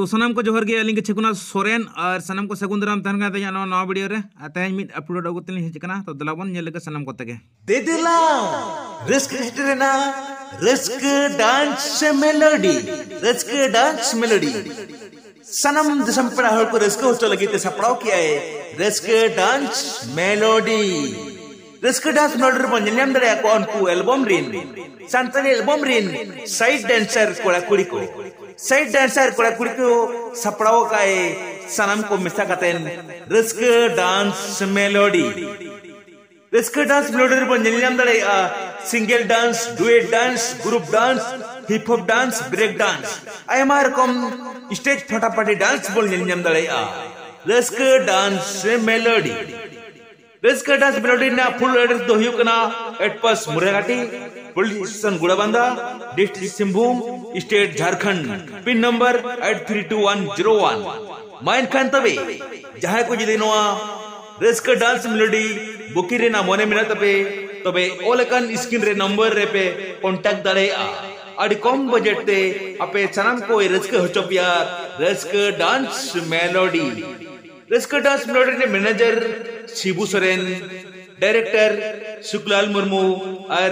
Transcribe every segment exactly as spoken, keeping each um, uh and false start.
ᱛᱚ ᱥᱟᱱᱟᱢ ᱠᱚ ᱡᱚᱦᱟᱨ ᱜᱮ, ᱟᱹᱞᱤᱧ ᱜᱮ ᱪᱷᱮᱠᱩᱱᱟ ᱥᱚᱨᱮᱱ, ᱟᱨ ᱥᱟᱱᱟᱢ ᱠᱚ ᱥᱟᱹᱜᱩᱱ ᱫᱟᱨᱟᱢ ᱛᱟᱦᱮᱱ ᱠᱟᱱ ᱛᱟᱹᱞᱤᱧᱟ ᱱᱚᱣᱟ ᱱᱟᱣᱟ ᱵᱷᱤᱰᱤᱭᱳ ᱨᱮ᱾ ᱟᱨ ᱛᱮᱦᱮᱧ ᱢᱤᱫ ᱟᱯᱞᱳᱰ ᱟᱹᱜᱩ ᱠᱟᱛᱮ ᱞᱤᱧ ᱦᱮᱡ ᱟᱠᱟᱱᱟ, ᱛᱚ ᱫᱮᱞᱟ ᱵᱚᱱ ᱧᱮᱞ ᱞᱮᱜᱮ ᱥᱟᱱᱟᱢ ᱠᱚᱛᱮ ᱜᱮ᱾ ᱫᱮ ᱫᱮᱞᱟ, ᱨᱟᱹᱥᱠᱟᱹ ᱥᱮᱴᱮᱨᱮᱱᱟ, ᱨᱟᱹᱥᱠᱟᱹ ᱰᱟᱱᱥ ᱥᱮ ᱢᱮᱞᱳᱰᱤ, ᱨᱟᱹᱥᱠᱟᱹ ᱰᱟᱱᱥ ᱢᱮᱞᱳᱰᱤ᱾ ᱥᱟᱱᱟᱢ ᱫᱤᱥᱚᱢ ᱯᱮᱲᱟ ᱦᱚᱲ ᱠᱚ ᱨᱟᱹᱥᱠᱟᱹ ᱦᱚᱪᱚ ᱞᱟᱹᱜᱤᱫ ᱛᱮ ᱥᱟᱯᱲᱟᱣ ᱠᱮᱜᱼᱟᱭ ᱨᱟᱹᱥᱠᱟᱹ dance melody. Raska dance melody ᱨᱮᱵᱚᱱ ᱧᱮᱞ ᱧᱟᱢ ᱫᱟᱲᱮᱭᱟᱠᱚᱣᱟ ᱩᱱᱠᱩ ᱮᱞᱵᱚᱢ ᱨᱤᱱ, ᱥᱟᱱᱛᱟᱲᱤ ᱮᱞᱵᱚᱢ ᱨᱤᱱ ᱥᱟᱭᱤᱰ ᱰᱮᱱᱥᱟᱨ ᱠᱚᱲᱟ ᱠᱩᱲᱤ ᱠᱚ᱾ ᱥᱟᱭᱤᱰ ᱰᱮᱱᱥᱟᱨ ᱠᱚᱲᱟ ᱠᱩᱲᱤ ᱠᱚ ᱥᱟᱯᱲᱟᱣ ᱟᱠᱟᱫ ᱥᱟᱱᱟᱢ ᱠᱚ ᱢᱮᱥᱟ ᱠᱟᱛᱮᱱ Raska dance melody. Raska dance melody ᱨᱮᱵᱚᱱ ᱧᱮᱞ ᱧᱟᱢ ᱫᱟᱲᱮᱭᱟᱜᱼᱟ single dance, duet dance, group dance, hip hop dance, break dance, ᱟᱭᱢᱟ ᱨᱚᱠᱚᱢ ᱥᱴᱮᱡᱽ ᱯᱷᱟᱴᱟᱯᱷᱟᱴᱤ ᱰᱟᱱᱥ ᱵᱚᱱ ᱧᱮᱞ ᱧᱟᱢ ᱫᱟᱲᱮᱭᱟᱜᱼᱟ Raska dance melody. Raska dance melody ᱨᱮᱱᱟᱜ ᱯᱷᱩᱞ ᱮᱰᱨᱮᱥ ᱫᱚ ᱦᱩᱭᱩᱜ ᱠᱟᱱᱟ Etpas Muragati, police station Gurabanda, district Singhbhum, state Jharkhand, pin number eight three two one zero one. ᱢᱟ ᱮᱱᱠᱷᱟᱱ ᱛᱚᱵᱮ ᱡᱟᱦᱟᱸᱭ ᱠᱚ ᱡᱩᱫᱤ ᱱᱚᱣᱟ ᱨᱟᱹᱥᱠᱟᱹ ᱰᱟᱱᱥ ᱢᱮᱞᱳᱰᱤ ᱵᱩᱠᱤᱝ ᱨᱮᱱᱟᱜ ᱢᱚᱱᱮ ᱢᱮᱱᱟᱜ ᱛᱟᱯᱮ, ᱛᱚᱵᱮ ᱚᱞ ᱟᱠᱟᱱ ᱥᱠᱨᱤᱱ ᱨᱮ ᱱᱚᱢᱵᱚᱨ ᱨᱮᱯᱮ ᱠᱚᱱᱴᱟᱠᱴ ᱫᱟᱲᱮᱭᱟᱜᱼᱟ᱾ ᱟᱹᱰᱤ ᱠᱚᱢ ᱵᱟᱡᱮᱴ ᱛᱮ ᱟᱯᱮ ᱥᱟᱱᱟᱢ ᱠᱚᱭ ᱨᱟᱹᱥᱠᱟᱹ ᱦᱚᱪᱚ ᱯᱮᱭᱟ ᱨᱟᱹᱥᱠᱟᱹ dance melody. Raska dance melody ᱨᱤᱱᱤᱡ ᱢᱮᱱᱮᱡᱟᱨ ᱥᱤᱵᱩ ᱥᱚᱨᱮᱱ, ᱰᱟᱭᱨᱮᱠᱴᱚᱨ ᱥᱩᱠᱞᱟᱞ ᱢᱩᱨᱢᱩ ᱟᱨ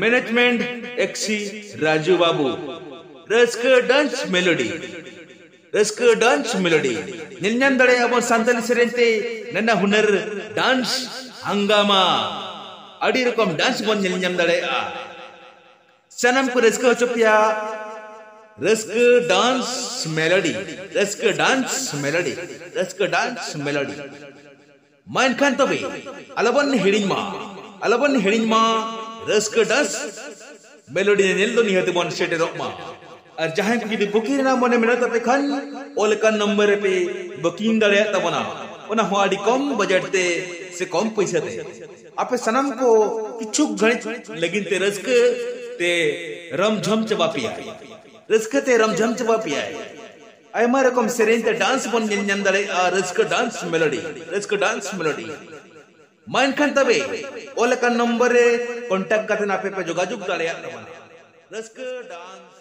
ᱢᱮᱱᱮᱡᱢᱮᱱᱴ ᱮᱠᱥᱤ ᱨᱟᱡᱩ ᱵᱟᱵᱩ᱾ ᱨᱟᱹᱥᱠᱟᱹ dance melody, Raska dance melody. ᱧᱮᱞ ᱧᱟᱢ ᱫᱟᱲᱮᱭᱟᱜᱼᱟ ᱵᱚᱱ ᱥᱟᱱᱛᱟᱲᱤ ᱥᱮᱨᱮᱧ ᱛᱮ ᱱᱟᱱᱟ ᱦᱩᱱᱟᱹᱨ ᱰᱟᱱᱥ ᱦᱟᱝᱜᱟᱢᱟ, ᱟᱹᱰᱤ ᱨᱚᱠᱚᱢ ᱰᱟᱱᱥ ᱵᱚᱱ ᱧᱮᱞ ᱧᱟᱢ ᱫᱟᱲᱮᱭᱟᱜᱼᱟ᱾ ᱥᱟᱱᱟᱢ ᱠᱚ ᱨᱟᱹᱥᱠᱟᱹ ᱦᱚᱪᱚ ᱯᱮᱭᱟ ᱨᱟᱹᱥᱠᱟᱹ dance melody, Raska dance melody, Raska dance melody. ᱢᱟ ᱮᱱᱠᱷᱟᱱ ᱛᱚᱵᱮ ᱟᱞᱚᱵᱚᱱ ᱦᱤᱲᱤᱧ ᱢᱟ, ᱟᱞᱚᱵᱚᱱ ᱦᱤᱲᱤᱧ ᱢᱟ, ᱨᱟᱹᱥᱠᱟᱹ ᱰᱟᱱᱥ ᱢᱮᱞᱳᱰᱤ ᱧᱮᱧᱮᱞ ᱫᱚ ᱱᱤᱦᱟᱹᱛ ᱵᱚᱱ ᱥᱮᱴᱮᱨᱚᱜ ᱢᱟ᱾ ᱟᱨ ᱡᱟᱦᱟᱸᱭ ᱠᱚ ᱡᱩᱫᱤ ᱵᱩᱠᱤᱝ ᱨᱮᱱᱟᱜ ᱢᱚᱱᱮ ᱢᱮᱱᱟᱜ ᱛᱟᱯᱮ ᱠᱷᱟᱱ, ᱚᱞ ᱟᱠᱟᱱ ᱱᱚᱢᱵᱚᱨ ᱨᱮᱯᱮ ᱵᱩᱠᱤᱝ ᱫᱟᱲᱮᱭᱟᱜ ᱛᱟᱵᱚᱱᱟ, ᱚᱱᱟ ᱦᱚᱸ ᱟᱹᱰᱤ ᱠᱚᱢ ᱵᱟᱡᱮᱴ ᱛᱮ ᱥᱮ ᱠᱚᱢ ᱯᱩᱭᱥᱟᱹ ᱛᱮ᱾ ᱟᱯᱮ ᱥᱟᱱᱟᱢ ᱠᱚ ᱠᱤᱪᱷᱩ ᱜᱷᱟᱹᱲᱤᱡ ᱞᱟᱹᱜᱤᱫ ᱛᱮ ᱨᱟᱹᱥᱠᱟᱹ ᱛᱮ ᱨᱚᱢᱡᱷᱚᱢ ᱪᱟᱵᱟ ᱯᱮᱭᱟᱭ, ᱨᱟᱹᱥᱠᱟᱹ ᱛᱮ ᱨᱚᱢᱡᱷᱚᱢ ᱪᱟᱵᱟ ᱯᱮᱭᱟᱭ᱾ ᱟᱭᱢᱟ ᱨᱚᱠᱚᱢ ᱥᱮᱨᱮᱧ ᱛᱮ ᱰᱟᱱᱥ ᱵᱚᱱ ᱧᱮᱞ ᱧᱟᱢ ᱫᱟᱲᱮᱭᱟᱜᱼᱟ Raska dance melody, Raska dance melody. ᱢᱟ ᱮᱱᱠᱷᱟᱱ ᱛᱚᱵᱮ ᱚᱞ ᱟᱠᱟᱱ ᱱᱚᱢᱵᱚᱨ ᱨᱮ ᱠᱚᱱᱴᱟᱠᱴ ᱠᱟᱛᱮ ᱟᱯᱮ ᱯᱮ ᱡᱳᱜᱟᱡᱳᱜᱽ ᱫᱟᱲᱮᱭᱟᱜ ᱛᱟᱵᱚᱱᱟ᱾ ᱨᱟᱹᱥᱠᱟᱹ ᱰᱟᱱᱥ